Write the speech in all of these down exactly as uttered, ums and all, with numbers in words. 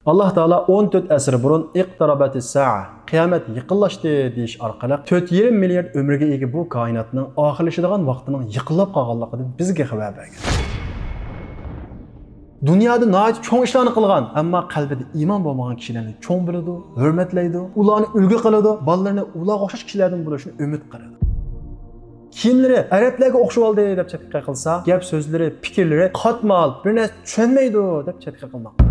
ئاللاھ تائالا ئون تۆت ئەسىر بۇرۇن «ئىقتەرەبەتىس سائە»، قىيامەت يېقىنلاشتى دېيىش ئارقىلىق تۆت يېرىم مىليارد ئۆمۈرگە ئىگە بۇ كائىناتنىڭ ئاخىرلىشىدىغان ۋاقتىنىڭ يېقىنلاپ قالغانلىقىدىن بىزگە خەۋەر بەرگەن. دۇنيادا ناھايىتى چوڭ ئىشلارنى قىلغان، ئەمما قەلبىدە ئىمان بولمىغان كىشىلەرنى چوڭ بىلىدۇ، ھۆرمەتلەيدۇ، ئۇلارنى ئۈلگە قىلىدۇ، بالىلىرىنى ئۇلارغا ئوخشاش كىشىلەردىن بولۇشنى ئۈمىد قىلىدۇ. كىيىملىرى ئەرەبلەرگە ئوخشىۋالدى دەپ چەتكە قىلسا، گەپ سۆزلىرى، پىكىرلىرى قاتمال، بىر نەرسە چۈشەنمەيدۇ دەپ چەتكە قىلماقتا.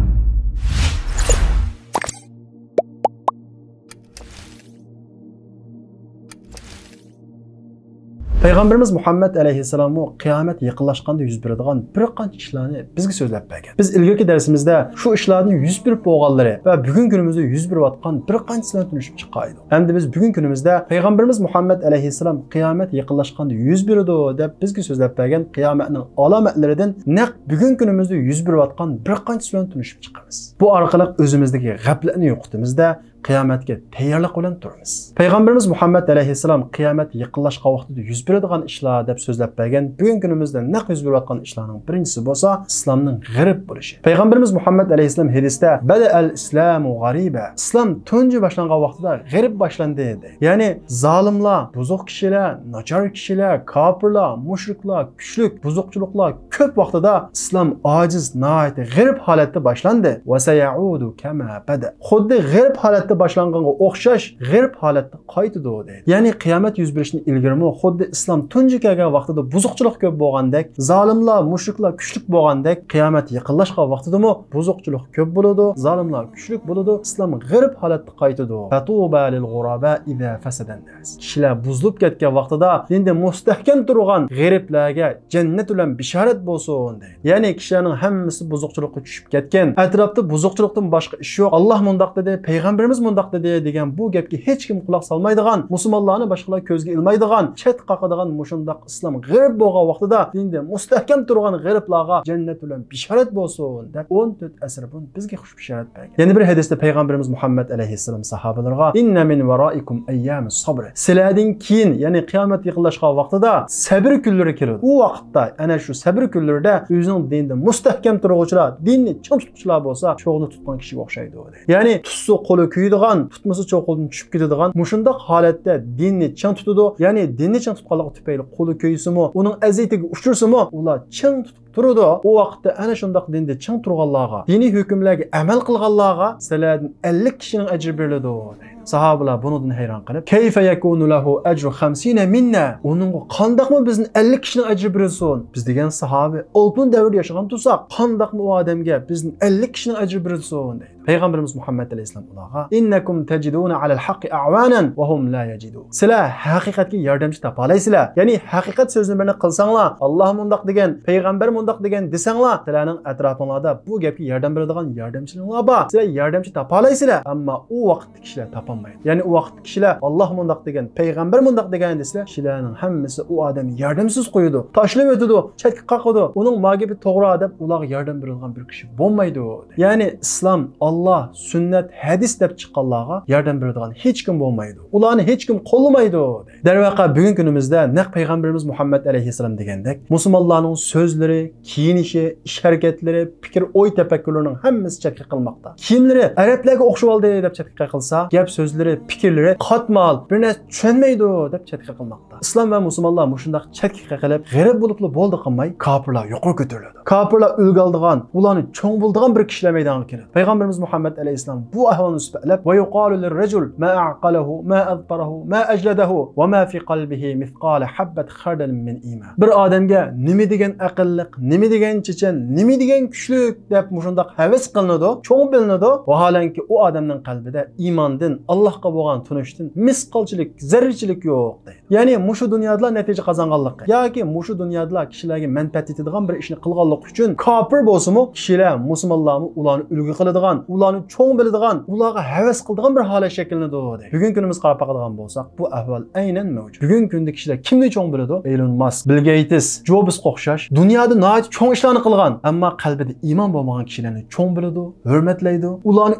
پەيغەمبىرىمىز مۇھەممەد ئەلەيھىسسالاممۇ قىيامەت يېقىنلاشقاندا يۈز بېرىدىغان بىر قانچە ئىشلارنى بىزگە سۆزلەپ بەرگەن. بىز ئىلگىرىكى دەرسىمىزدە شۇ ئىشلاردىن يۈز بېرىپ بولغانلىرى ۋە بۈگۈنكى كۈنىمىزدە يۈز بېرىۋاتقان بىر قانچىسىنى تونۇشۇپ چىقايلى. ئەمدى بىز بۈگۈنكى كۈنىمىزدە پەيغەمبىرىمىز مۇھەممەد ئەلەيھىسسالام قىيامەت يېقىنلاشقاندا يۈز بېرىدۇ دەپ بىزگە سۆزلەپ بەرگەن قىيامەتنىڭ ئالامەتلىرىدىن نەق بۈگۈنكى كۈنىمىزدە يۈز بېرىۋاتقان بىر قانچىسى بىلەن تونۇشۇپ چىقىمىز. بۇ ئارقىلىق ئۆزىمىزدىكى غەپلەتنى يوقىتىمىز-دە، قىيامەتكە تەييارلىق بىلەن تۇرىمىز. پەيغەمبىرىمىز مۇھەممەد ئەلەيھىسسالام قىيامەت يېقىنلاشقان ۋاقتىدا يۈز بېرىدىغان ئىشلار دەپ سۆزلەپ بەرگەن بۈگۈنكى كۈنىمىزدە نەق يۈز بېرىۋاتقان ئىشلارنىڭ بىرىنچىسى بولسا ئىسلامنىڭ غېرىب بولۇشى. پەيغەمبىرىمىز مۇھەممەد ئەلەيھىسسالام ھەدىستە «بەدەئەل ئىسلامۇ غەرىبە»، ئىسلام تۇنجى باشلانغان ۋاقتىدا غېرىب باشلاندى، دەيدۇ. يەنى زالىملار، بۇزۇق كىشىلەر، ناچار كىشىلەر، كاپىرلار، مۇشرىكلار، كۈچلۈك بۇزۇقچىلىقلار كۆپ ۋاقتىدا ئىسلام ئاجىز، ناھايىتى غېرىب ھالەتتە باشلاندى. «وسيعود كما بدأ». خۇددى غېرىب ھالەتتە باشلانغانغا ئوخشاش غېرىب ھالەتتە قايتىدۇ، دەيدۇ. يەنى قىيامەت يۈز بېرىشتىن ئىلگىرىمۇ خۇددى ئىسلام تۇنجى كەلگەن ۋاقتىدا بۇزۇقچىلىق كۆپ بولغاندەك، زالىملار، مۇشرىكلار كۈچلۈك بولغاندەك، قىيامەت يېقىنلاشقان ۋاقتىدىمۇ بۇزۇقچىلىق كۆپ بولىدۇ، زالىملار كۈچلۈك بولىدۇ، ئىسلام غېرىب ھالەتتە قايتىدۇ. فطوبى للغرباء إذا فسد الناس. كىشىلەر بۇزۇلۇپ كەتكەن ۋاقتىدا دىندە مۇستەھكەم تۇرغان غېرىبلەرگە جەننەت بىلەن بېشارەت بولسۇن، دەيدۇ. يەنى كىشىلەرنىڭ ھەممىسى بۇزۇقچىلىققا چۈشۈپ كەتكەن، ئەتراپتا بۇزۇقچىلىقتىن باشقا ئىش يوق، ئاللاھ مۇنداق دېدى، پەيغەمبىرىمىز مۇنداق دېدى دېگەن بۇ گەپكە ھېچكىم قۇلاق سالمايدىغان، مۇسۇلمانلارنى باشقىلار كۆزگە ئىلمايدىغان، چەت قاقىدىغان مۇشۇنداق ئىسلام غېرىب بولغان ۋاقتىدا، دىندە مۇستەھكەم تۇرغان غېرىبلارغا جەننەت بىلەن بېشارەت بولسۇن، دەپ ئون تۆت ئەسىر بۇرۇن بىزگە خۇش بېشارەت بەرگەن. يەنە بىر ھەدىستە پەيغەمبىرىمىز مۇھەممەد ئەلەيھىسسالام ساھابىلىرىغا، «إن من ورائكم أيام الصبر». سىلەردىن كېيىن، يەنى قىيامەت يېقىنلاشقان ۋاقتىدا سەبر كۈنلىرى كېلىدۇ. ئۇ ۋاقىتتا، ئەنە شۇ سەبر كۈنلىرىدە ئۆزىنىڭ دىنىدا مۇستەھكەم تۇرغۇچىلار، دىننى چىڭ تۇتقۇچىلار بولسا، چوغنى تۇتقان كىشىگە ئوخشايدۇ، دەيدۇ. يەنى تۇتسا قولى كۆيىدىغان، تۇتمىسا چوغ قولىدىن چۈشۈپ كېتىدىغان، مۇشۇنداق ھالەتتە دىننى چىڭ تۇتىدۇ. يەنى دىننى چىڭ تۇتقانلىقى تۈپەيلى قولى كۆيسىمۇ، ئۇنىڭ ئەزىيىتىگە ئۇچرىسىمۇ، ئۇلار چىڭ تۇتۇپ تۇرىدۇ. ئۇ ۋاقىتتا ئەنە شۇنداق دىندا چىڭ تۇرغانلارغا، دىنىي ھۆكۈملەرگە ئەمەل قىلغانلارغا سىلەردىن ئەللىك كىشىنىڭ ئەجرى بېرىلىدۇ، دەيدۇ. ساھابىلار بۇنىڭدىن ھەيران قېلىپ، كيف يكون له أجر خمسين منا؟ ئۇنىڭغا قانداقمۇ بىزدىن ئەللىك كىشىنىڭ ئەجرى بېرىلسۇن؟ بىز دېگەن ساھابى ئالتۇن دەۋردە ياشىغان تۇرساق، قانداقمۇ ئۇ ئادەمگە بىزدىن ئەللىك كىشىنىڭ ئەجرى بېرىلسۇن؟ دەيدۇ. پەيغەمبىرىمىز مۇھەممەد ئەلەيھىسسالام ئۇلارغا، إنكم تجدون على الحق أعوانا وهم لا يجدون. سىلەر ھەقىقەتكە ياردەمچى تاپالايسىلەر. يەنى ھەقىقەت سۆزىنى بىرنى قىلساڭلار، ئاللاھ مۇنداق دېگەن، پەيغەمبەر مۇنداق دېگەن دېسەڭلار، سىلەرنىڭ ئەتراپىڭلاردا بۇ گەپكە ياردەم بېرىدىغان ياردەمچىلىرىڭلار بار. سىلەر ياردەمچى تاپالايسىلەر، ئەمما ئۇ ۋاقىتتا كىشىلەر تاپالمايدۇ. يەنى ئۇ ۋاقىتتا كىشىلەر، ئاللاھ مۇنداق دېگەن، پەيغەمبەر مۇنداق دېگەن دېسىلەر، كىشىلەرنىڭ ھەممىسى ئۇ ئادەمنى ياردەمسىز قويىدۇ، تاشلىۋېتىدۇ، چەتكە قاقىدۇ. ئۇنىڭ ما گېپى توغرا دەپ ئۇلارغا ياردەم بېرىدىغان بىر كىشى بولمايدۇ. يەنى ئىسلام، ئاللاھ، سۈننەت، ھەدىس دەپ چىققانلارغا ياردەم بېرىدىغان ھېچكىم بولمايدۇ. ئۇلارنى ھېچكىم قوللىمايدۇ. دەرۋەقە، بۈگۈنكى كۈنىمىزدە نەق پەيغەمبىرىمىز مۇھەممەد ئەلەيھىسسالام دېگەندەك، مۇسۇلمانلارنىڭ سۆزلىرى، كىيىنىشى، ئىش ھەرىكەتلىرى، پىكىر، ئوي تەپەككۇرلىرىنىڭ ھەممىسى چەتكە قىلماقتا. كىيىملىرى ئەرەبلەرگە ئوخشىۋالدى دەپ چەتكە قىلسا، گەپ سۆزلىرى، پىكىرلىرى قاتمال، بىر نەرسە چۈشەنمەيدۇ دەپ چەتكە قىلماقتا. ئىسلام ۋە مۇسۇلمانلار مۇشۇنداق چەتكە قېقىلىپ، غېرىب بولۇپلا بولدى قىلماي، كاپىرلار يۇقىرى كۆتۈرۈلىدۇ. كاپىرلار ئۈلگە ئالىدىغان، ئۇلارنى چوڭ بىلىدىغان بىر كىشىلەر مەيدانغا كېلىدۇ. پەيغەمبىرىمىز مۇھەممەد ئەلەيھىسسالام بۇ ئەھۋالنى سۈپەتلەپ، ويقال للرجل ما أعقله، ما أذكره، ما أجلده، وما في قلبه مثقال حبة خردل من إيمان. بىر ئادەمگە نېمە دېگەن ئەقىللىق، نېمە دېگەن چېچەن، نېمە دېگەن كۈچلۈك دەپ مۇشۇنداق ھەۋەس قىلىنىدۇ، چوڭ بىلىنىدۇ. ۋاھالەنكى، ئۇ ئادەمنىڭ قەلبىدە ئىماندىن، ئاللاھقا بولغان تونۇشتىن مىسقالچىلىك، زەررىچىلىك يوق، دەيدۇ. يەنى مۇشۇ دۇنيادىلا نەتىجە قازانغانلىقى ياكى مۇشۇ دۇنيادىلا كىشىلەرگە مەنپەئەت يېتىدىغان بىر ئىشنى قىلغانلىقى ئۈچۈن كاپىر بولسىمۇ، كىشىلەر، مۇسۇلمانلارمۇ ئۇلارنى ئۈلگە قىلىدىغان، ئۇلارنى چوڭ بىلىدىغان، ئۇلارغا ھەۋەس قىلىدىغان بىر ھالەت شەكىللىنىدۇ، دەيدۇ. بۈگۈنكى كۈنىمىزگە قاراپ باقىدىغان بولساق، بۇ ئەھۋال ئەينەن مەۋجۇت. بۈگۈنكى كۈندە كىشىلەر كىمنى چوڭ بىلىدۇ؟ ئېلون ماسك، بىل گېيتس، جوبسقا ئوخشاش دۇنيادا ناھايىتى چوڭ ئىشلارنى قىلغان، ئەمما قەلبىدە ئىمان بولمىغان كىشىلەرنى چوڭ بىلىدۇ، ھۆرمەتلەيدۇ، ئۇلارنى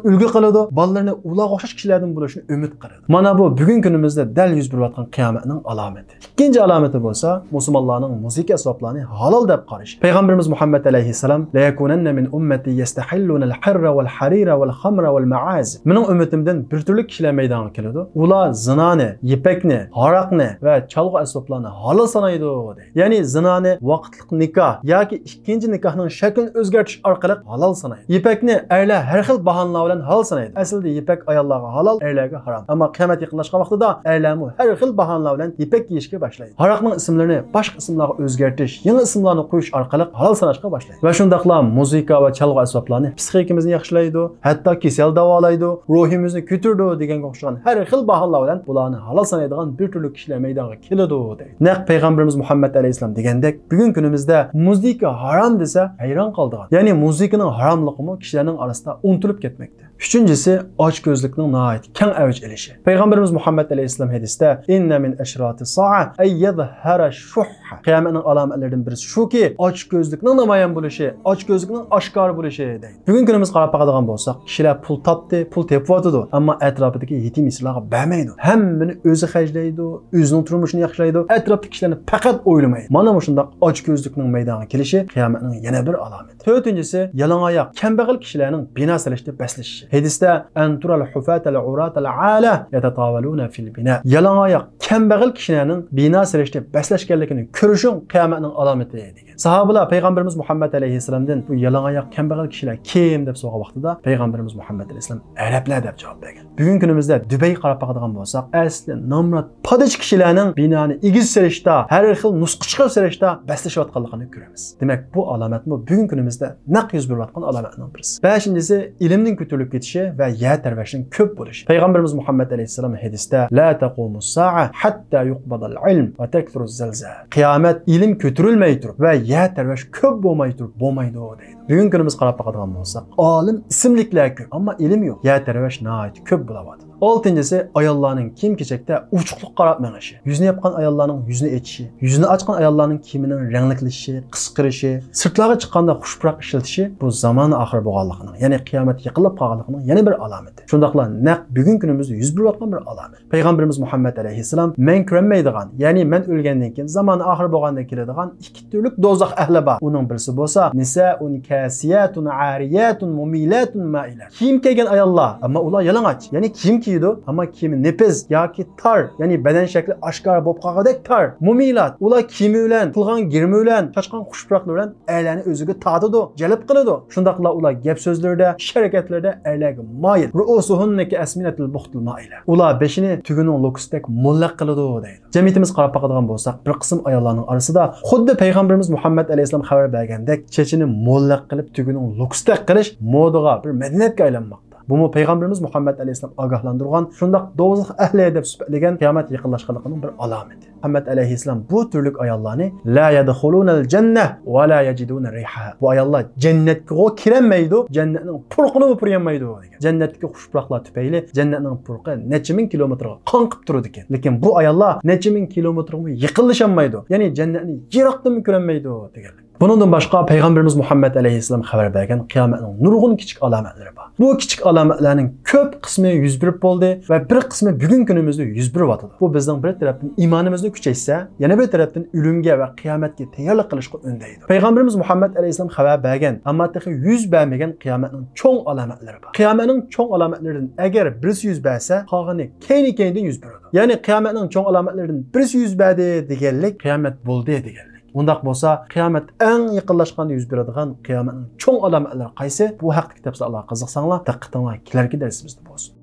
ئۈلگە قىلىدۇ، بالىلىرىنى ئۇلارغا ئوخشاش كىشىلەردىن بولۇشىنى ئۈمىد قىلىدۇ. مانا بۇ بۈگۈنكى كۈنىمىزدە دەل يۈز بېرىۋاتقان قىيامەتنىڭ ئالامىتى. ئىككىنچى ئالامىتى بولسا، مۇسۇلمانلارنىڭ مۇزىكا ئەسۋابلارنى ھالال دەپ قارىشى. پەيغەمبىرىمىز مۇھەممەد ئەلەيھىسسالام، ليكونن من أمتي يستحلون الحر والحرير والخمر والمعازف. مېنىڭ ئۈممىتىمدىن بىر تۈرلۈك كىشىلەر مەيدانغا كېلىدۇ. ئۇلار زىنانى، يىپەكنى، ھاراقنى ۋە چالغۇ ئەسۋابلارنى ھالال سانايدۇ، دەيدۇ. يەنى زىنانى ۋاقىتلىق نىكاھ ياكى ئىككىنچى نىكاھنىڭ شەكلىنى ئۆزگەرتىش ئارقىلىق ھالال سانايدۇ. يىپەكنى ئەرلەر ھەر خىل باھانىلەر بىلەن ھالال سانايدۇ. ئەسلىدە يىپەك ئاياللارغا ھالال، ئەرلەرگە ھارام. ئەمما قىيامەت يېقىنلاشقان ۋاقتىدا ئەرلەرمۇ ھەر خىل باھانىلەر بىلەن يىپەك كىيىشكە باشلايدۇ. ھاراقنىڭ ئىسىملىرىنى باشقا ئىسىملارغا ئۆزگەرتىش، يېڭى ئىسىملارنى قويۇش ئارقىلىق ھالال ساناشقا باشلايدۇ. ۋە شۇنداقلا مۇزىكا ۋە چالغۇ ئەسۋابلارنى پسىخىكىمىزنى ياخشىلايدۇ، ھەتتا كېسەل داۋالايدۇ، روھىمىزنى كۆتۈرىدۇ دېگەنگە ئوخشىغان ھەر خىل باھانىلەر بىلەن بۇلارنى ھالال سانايدىغان بىر تۈرلۈك كىشىلەر مەيدانغا كېلىدۇ، دەيدۇ. نەق پەيغەمبىرىمىز مۇھەممەد ئەلەيھىسسالام دېگەندەك، بۈگۈنكى كۈنىمىزدە مۇزىكا ھارام دېسە ھەيران قالىدىغان. يەنى مۇزىكىنىڭ ھاراملىقىمۇ كىشىلەرنىڭ ئارىسىدا ئۇنتۇلۇپ كەتمەكتە. ئۈچىنچىسى، ئاچكۆزلۈكنىڭ ناھايىتى كەڭ ئەۋج ئېلىشى. پەيغەمبىرىمىز مۇھەممەد ئەلەيھىسسالام ھەدىستە، إن من أشراط الساعة أن يظهر الشح. قىيامەتنىڭ ئالامەتلىرىدىن بىرسى شۇكى، ئاچكۆزلۈكنىڭ نامايان بولۇشى، ئاچكۆزلۈكنىڭ ئاشكارا بولۇشى، دەيدۇ. بۈگۈنكى كۈنىمىزگە قاراپ باقىدىغان بولساق، كىشىلەر پۇل تاپتى، پۇل تېپىۋاتىدۇ، ئەمما ئەتراپىدىكى يېتىم يېسىرلارغا بەرمەيدۇ. ھەممىنى ئۆزى خەجلەيدۇ، ئۆزىنىڭ تۇرمۇشىنى ياخشىلايدۇ، ئەتراپتىكى كىشىلەرنى پەقەت ئويلىمايدۇ. مانا مۇشۇنداق ئاچكۆزلۈكنىڭ مەيدانغا كېلىشى قىيامەتنىڭ يەنە بىر ئالامىتى. تۆتىنچىسى، يالاڭاياق كەمبەغەل كىشىلەرنىڭ بىنا سېلىشتا بەسلىشىشى. ھەدىستە، أن ترى الحفاة العراة العالة يتطاولون في البناء. يالاڭاياق كەمبەغەل كىشىلەرنىڭ بىنا سېلىشتا بەسلەشكەنلىكىنى كۆرۈشۈڭ قىيامەتنىڭ ئالامىتى، دېگەن. ساھابىلار پەيغەمبىرىمىز مۇھەممەد ئەلەيھىسسالامدىن، بۇ يالاڭاياق كەمبەغەل كىشىلەر كىم؟ دەپ سورىغان ۋاقتىدا، پەيغەمبىرىمىز مۇھەممەد ئەلەيھىسسالام ئەرەبلەر دەپ جاۋاب بەرگەن. بۈگۈنكى كۈنىمىزدە دۇبەيگە قاراپ باقىدىغان بولساق، ئەسلى نامرات پادىچى كىشىلەرنىڭ بىنانى ئىگىسى سېلىشتا، ھەر خىل نۇسخا چىقىرىپ سېلىشتا بەسلىشىۋاتقانلىقىنى كۆرىمىز. دېمەك، بۇ ئالامەتمۇ بۈگۈنكى كۈنىمىزدە نەق يۈز بېرىۋاتقان ئالامەتنىڭ بىرسى. بەشىنچىسى، ئىلىمنىڭ كۆتۈرۈلۈپ كېتىشى ۋە يەر تەرۋەشنىڭ كۆپ بولۇشى. پەيغەمبىرىمىز مۇھەممەد ئەلەيھىسسالام ھەدىستە، لا تقوم الساعة حتى يقبض العلم وتكثر الزلازل. قىيامەت ئىلىم كۆتۈرۈلمەي تۇرۇپ ۋە يەر تەرۋەش كۆپ بولماي تۇرۇپ بولمايدۇ، دەيدۇ. بۈگۈنكى كۈنىمىزگە قاراپ باقىدىغان بولساق، ئالىم ئىسىملىكلەر كۆپ، ئەمما ئىلىم يوق. يەر تەرۋەش ناھايىتى كۆپ بولاۋاتىدۇ. ئالتىنچىسى، ئاياللارنىڭ كىيىم-كېچەكتە ئوچۇقلۇق قاراپ مېڭىشى. يۈزىنى ياپقان ئاياللارنىڭ يۈزىنى ئېچىشى، يۈزىنى ئاچقان ئاياللارنىڭ كىيىمىنىڭ رەڭلىكلىشىشى، قىسقىرىشى، سىرتلارغا چىققاندا خۇش پۇراق ئىشلىتىشى، بۇ زامان ئاخىرى بولغانلىقىنىڭ، يەنى قىيامەت يېقىنلاپ قالغانلىقىنىڭ يەنە بىر ئالامىتى. شۇنداقلا نەق بۈگۈنكى كۈنىمىزدە يۈز بېرىۋاتقان بىر ئالامەت. پەيغەمبىرىمىز مۇھەممەد ئەلەيھىسسالام، مەن كۆرەلمەيدىغان، يەنى مەن ئۆلگەندىن كېيىن زامان ئاخىرى بولغاندا كېلىدىغان ئىككى تۈرلۈك دوزاخ ئەھلى بار. ئۇنىڭ بىرسى بولسا، نساء كاسيات عاريات مميلات مائلات. كىيىم كىيگەن ئاياللار، ئەمما ئۇلار يالىڭاچ. يەنى كىيىم كىيىدۇ، ئەمما كىيىمى نېپىز ياكى تار، يەنى بەدەن شەكلى ئاشكارا بولۇپ قالغۇدەك تار. مۇمىلات، ئۇلار كىيىمى بىلەن، قىلغان گىرىمى بىلەن، چاچقان خۇش پۇراقلىرى بىلەن ئەرلەرنى ئۆزىگە تارتىدۇ، جەلپ قىلىدۇ. شۇنداقلا ئۇلار گەپ سۆزلىرىدە، ئىش ھەرىكەتلىرىدە ئەرلەرگە مايىل. رؤوسهن كأسنمة البخت المائلة. ئۇلار بېشىنى تۆگىنىڭ لوكىسىدەك موللاق قىلىدۇ، دەيدۇ. جەمئىيىتىمىزگە قاراپ باقىدىغان بولساق، بىر قىسىم ئاياللارنىڭ ئارىسىدا خۇددى پەيغەمبىرىمىز مۇھەممەد ئەلەيھىسسالام خەۋەر بەرگەندەك چېچىنى موللاق قىلىپ، تۆگىنىڭ لوكىسىدەك قىلىش مودىغا، بىر مەدەنىيەتكە ئايلانماقتا. بۇمۇ پەيغەمبىرىمىز مۇھەممەد ئەلەيھىسسالام ئاگاھلاندۇرغان، شۇنداق دوزاخ ئەھلى دەپ سۈپەتلىگەن قىيامەت يېقىنلاشقانلىقىنىڭ بىر ئالامىتى. مۇھەممەد ئەلەيھىسسالام بۇ تۈرلۈك ئاياللارنى لا يدخلون الجنة ولا يجدون ريحها. بۇ ئاياللار جەننەتكىغۇ كىرەلمەيدۇ، جەننەتنىڭ پۇرىقىنىمۇ پۇرىيالمايدۇ، دېگەن. جەننەتتىكى خۇش پۇراقلار تۈپەيلى جەننەتنىڭ پۇرىقى نەچچە مىڭ كىلومېتىرغا قاڭقىپ تۇرىدىكەن. لېكىن بۇ ئاياللار نەچچە مىڭ كىلومېتىرغىمۇ يېقىنلىشالمايدۇ، يەنى جەننەتنى يىراقتىنمۇ كۆرەلمەيدۇ، دېگەنلىك. بۇنىڭدىن باشقا، پەيغەمبىرىمىز مۇھەممەد ئەلەيھىسسالام خەۋەر بەرگەن قىيامەتنىڭ نۇرغۇن كىچىك ئالامەتلىرى بار. بۇ كىچىك ئالامەتلەرنىڭ كۆپ قىسمى يۈز بېرىپ بولدى ۋە بىر قىسمى بۈگۈنكى كۈنىمىزدە يۈز بېرىۋاتىدۇ. بۇ بىزنىڭ بىر تەرەپتىن ئىمانىمىزنى كۈچەيتسە، يەنە بىر تەرەپتىن ئۆلۈمگە ۋە قىيامەتكە تەييارلىق قىلىشقا ئۈندەيدۇ. پەيغەمبىرىمىز مۇھەممەد ئەلەيھىسسالام خەۋەر بەرگەن، ئەمما تېخى يۈز بەرمىگەن قىيامەتنىڭ چوڭ ئالامەتلىرى بار. قىيامەتنىڭ چوڭ ئالامەتلىرىدىن ئەگەر بىرسى يۈز بەرسە، قالغىنى كەينى-كەينىدىن يۈز بېرىدۇ. يەنى قىيامەتنىڭ چوڭ ئالامەتلىرىدىن بىرسى يۈز بەردى دېگەنلىك، قىيامەت بولدى دېگەنلىك. ئۇنداق بولسا، قىيامەت ئەڭ يېقىنلاشقاندا يۈز بېرىدىغان قىيامەتنىڭ چوڭ ئالامەتلىرى قايسى؟ بۇ ھەقتىكى تەپسىلاتلارغا قىزىقساڭلار، دىققىتىڭلار كېلەركى دەرسىمىزدە بولسۇن.